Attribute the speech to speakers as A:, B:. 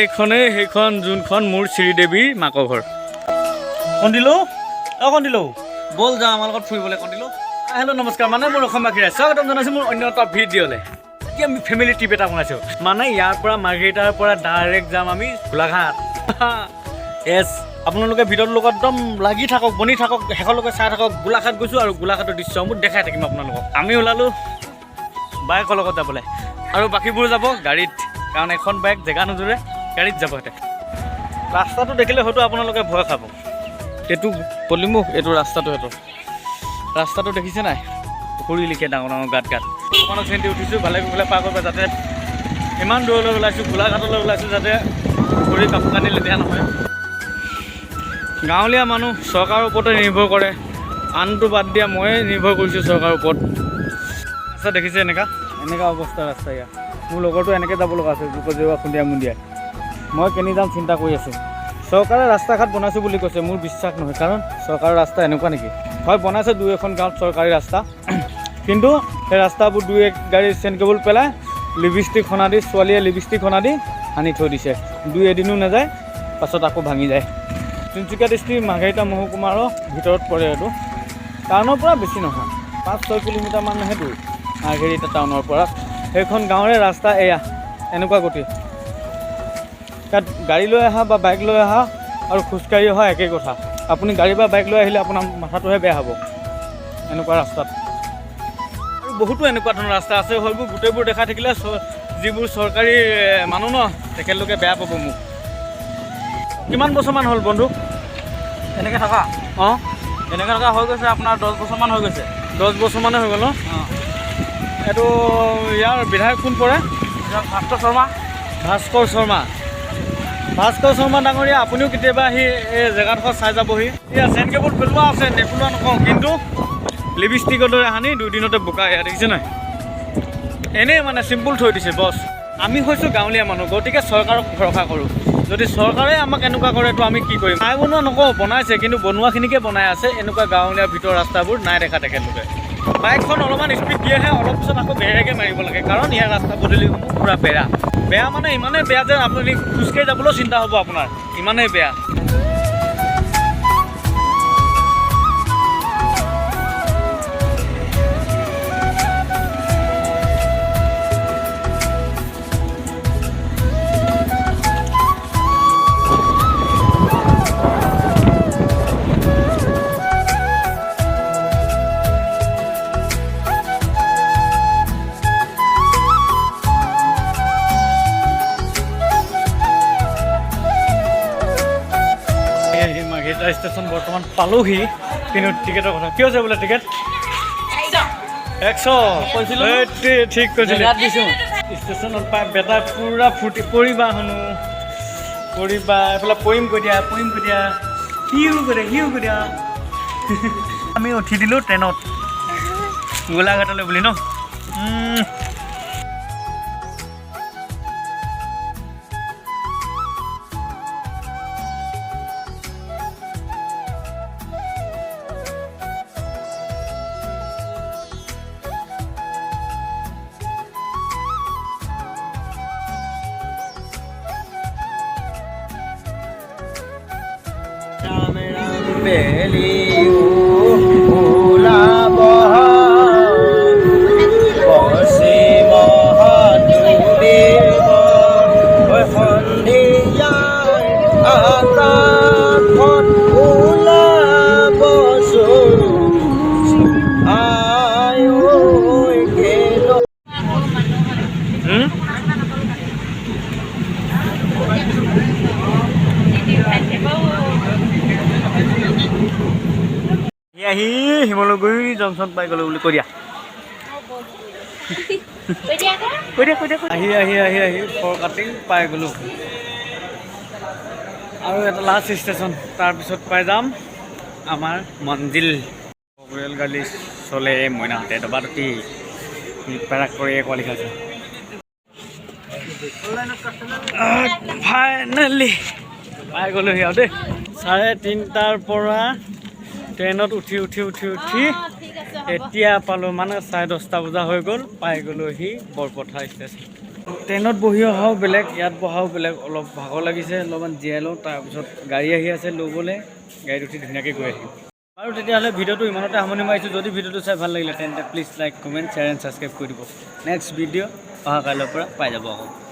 A: এইখনেই সেইখন যোনখন মোৰ শ্ৰীদেৱীৰ মাকৰ ঘৰ। কণ্ডিলো, অ কণ্ডিলো, ব'ল যাওঁ আমাৰ লগত ফুৰিবলৈ। কণ্ডিলো, হেল্ল', নমস্কাৰ। মানে মোৰ অসমবাসী ৰাইজ, স্বাগতম জনাইছোঁ মোৰ অন্য এটা ভিডিঅ'লৈ। এতিয়া আমি ফেমিলি ট্ৰিপ এটা বনাইছোঁ। মানে ইয়াৰ পৰা, মাৰ্ঘেৰিটাৰ পৰা ডাইৰেক্ট যাম আমি গোলাঘাট। য়েছ, আপোনালোকে ভিডিঅ'টোৰ লগত একদম লাগি থাকক, বনি থাকক, শেষলৈকে চাই থাকক। গোলাঘাট গৈছোঁ আৰু গোলাঘাটৰ দৃশ্যসমূহ দেখাই থাকিম আপোনালোকক। আমি ওলালোঁ বাইকৰ লগত যাবলৈ আৰু বাকীবোৰ যাব গাড়ীত, কাৰণ এখন বাইক জেগা নোজোৰে, গাড়ীত যাব সিহঁতে। ৰাস্তাটো দেখিলে হয়তো আপোনালোকে ভয় খাব। এইটো পলিমুখ, এইটো ৰাস্তাটো, সেইটো ৰাস্তাটো দেখিছে নাই? পুখুৰী লিখে, ডাঙৰ ডাঙৰ গাঁত গাঁত। অকণমান চেণ্টি উঠিছোঁ, ভালে কুশলে পাৰ কৰিব, যাতে ইমান দূৰলৈ ওলাইছোঁ, গোলাঘাটলৈ ওলাইছোঁ, যাতে পুখুৰী কাপোৰ কানি লেতেৰা নহয়। গাঁৱলীয়া মানুহ চৰকাৰৰ ওপৰতে নিৰ্ভৰ কৰে, আনটো বাদ দিয়া, ময়ে নিৰ্ভৰ কৰিছোঁ চৰকাৰৰ ওপৰত। ৰাস্তা দেখিছে, এনেকা এনেকা অৱস্থা ৰাস্তা ইয়াত। মোৰ লগৰটো এনেকৈ যাব লগা আছে, জোক জেওৰা খুন্দিয়াই মুন্দিয়াই। মই কেনি যাম চিন্তা কৰি আছোঁ। চৰকাৰে ৰাস্তা ঘাট বনাইছোঁ বুলি কৈছে, মোৰ বিশ্বাস নহয়। কাৰণ চৰকাৰৰ ৰাস্তা এনেকুৱা নেকি? হয়, বনাইছে দুই এখন গাঁৱত চৰকাৰী ৰাস্তা, কিন্তু সেই ৰাস্তাবোৰ দুই এক গাড়ী চেন কেবুল পেলাই লিপষ্টিক সনা দি, ছোৱালীয়ে লিপষ্টিক সনা দি সানি থৈ দিছে। দুই এদিনো নাযায়, পাছত আকৌ ভাঙি যায়। তিনিচুকীয়া ডিষ্ট্ৰিক্ট মাৰ্ঘেৰিটা মহকুমাৰ ভিতৰত পৰে এইটো। টাউনৰ পৰা বেছি নহয়, 5-6 কিলোমিটাৰমানহে দূৰ মাৰ্ঘেৰিটা টাউনৰ পৰা। সেইখন গাঁৱৰে ৰাস্তা এয়া এনেকুৱা গতি। তাত গাড়ী লৈ অহা বা বাইক লৈ অহা আৰু খোজকাঢ়ি অহা একেই কথা। আপুনি গাড়ী বা বাইক লৈ আহিলে আপোনাৰ মাথাটোহে বেয়া হ'ব এনেকুৱা ৰাস্তাত। আৰু বহুতো এনেকুৱা ধৰণৰ ৰাস্তা আছে, সেইবোৰ গোটেইবোৰ দেখাই থাকিলে যিবোৰ চৰকাৰী মানুহ ন, তেখেতলোকে বেয়া পাব মোক। কিমান বছৰমান হ'ল বন্ধু
B: এনেকৈ থকা?
A: অঁ।
B: এনেকৈ থকা হৈ গৈছে আপোনাৰ 10 বছৰমান হৈ গৈছে।
A: 10 বছৰমানে হৈ গ'ল ন?
B: অঁ।
A: এইটো ইয়াৰ বিধায়ক কোন পৰে?
B: ভাস্কৰ শৰ্মা।
A: ভাস্কৰ শৰ্মা। ভাস্কৰ শৰ্মা ডাঙৰীয়া, আপুনিও কেতিয়াবা আহি এই জেগাডোখৰ চাই যাবহি। এয়া চেন কেবুল পেলোৱা আছে, নেপেলোৱা নকওঁ, কিন্তু লিপষ্টিকৰ দৰে সানি দুদিনতে বোকা। এয়া দেখিছে নাই? এনেই মানে চিম্পুল থৈ দিছে, বছ। আমি হৈছোঁ গাঁৱলীয়া মানুহ, গতিকে চৰকাৰক ভৰসা কৰোঁ। যদি চৰকাৰে আমাক এনেকুৱা কৰে তো আমি কি কৰিম? নাই বনোৱা নকওঁ, বনাইছে, কিন্তু বনোৱাখিনিকে বনাই আছে। এনেকুৱা গাঁৱলীয়া ভিতৰৰ ৰাস্তাবোৰ নাই দেখা তেখেতলোকে। বাইকখন অলপমান স্পীড দিয়েহে, অলপ পিছত আকৌ বেৰেকে মাৰিব লাগে, কাৰণ ইয়াৰ ৰাস্তা পদূলিসমূহ পূৰা বেয়া। বেয়া মানে ইমানেই বেয়া যে আপুনি খোজকাঢ়ি যাবলৈও চিন্তা হ'ব আপোনাৰ, ইমানেই বেয়া। এই মাৰ্ঘেৰিটা ষ্টেচন বৰ্তমান পালোহি, কিন্তু টিকেটৰ কথা কি হৈছে বোলে? টিকেট 100।
B: কৈছিলো ন?
A: এই, ঠিক কৈছিলি।
B: জেগাত দিছোঁ।
A: ষ্টেচনত পাই বেটা পূৰা ফূৰ্তি কৰিবা, শুনো কৰিবা, এইফালে পৰিম কৈ দিয়া, পৰিম কৈ দিয়া, সিও কৈ দিয়া, সিও কৈ দিয়া। আমি উঠি দিলোঁ ট্ৰেইনত গোলাঘাটলৈ বুলি ন।
B: বেলি ওলাব পশ্চিম ডুবিব, সন্ধিয়াৰ আকাশত ওলাব আই গেল।
A: হুম? আহি আহি শিমলুগুৰি জংচন পাই গ'লো বুলি কৈ দিয়া। কৈ দিয়া, কৈ দিয়া, কৈ দিয়া। আহি আহি আহি আহি ফৰকাটিং পাই গ'লো আৰু এটা লাষ্ট ষ্টেচন, তাৰপিছত পাই যাম আমাৰ মঞ্জিল। ৰেল গাড়ী চলে মইনাহঁতে দবাদতি পেৰাক কৰি কোৱা লিখা আছে। ফাইনেলি পাই গ'লোহি আৰু দেই। 3:30ৰ পৰা ট্ৰেইনত উঠি উঠি উঠি উঠি এতিয়া পালোঁ, মানে 10:30 বজা হৈ গ'ল, পাই গ'লোহি বৰপথাৰ ষ্টেচন। ট্ৰেইনত বহি অহাও বেলেগ, ইয়াত বহাও বেলেগ। অলপ ভাগৰ লাগিছে, অলপমান জিৰাই লওঁ। তাৰপিছত গাড়ী আহি আছে ল'বলৈ, গাড়ীত উঠি ধুনীয়াকৈ গৈ আহিম। আৰু তেতিয়াহ'লে ভিডিঅ'টো ইমানতে সামৰণি মাৰিছোঁ। যদি ভিডিঅ'টো চাই ভাল লাগিলে, তেন্তে please like, comment, share and subscribe কৰি দিব। নেক্সট ভিডিঅ' অহা কাইলৈৰ পৰা পাই যাব আকৌ।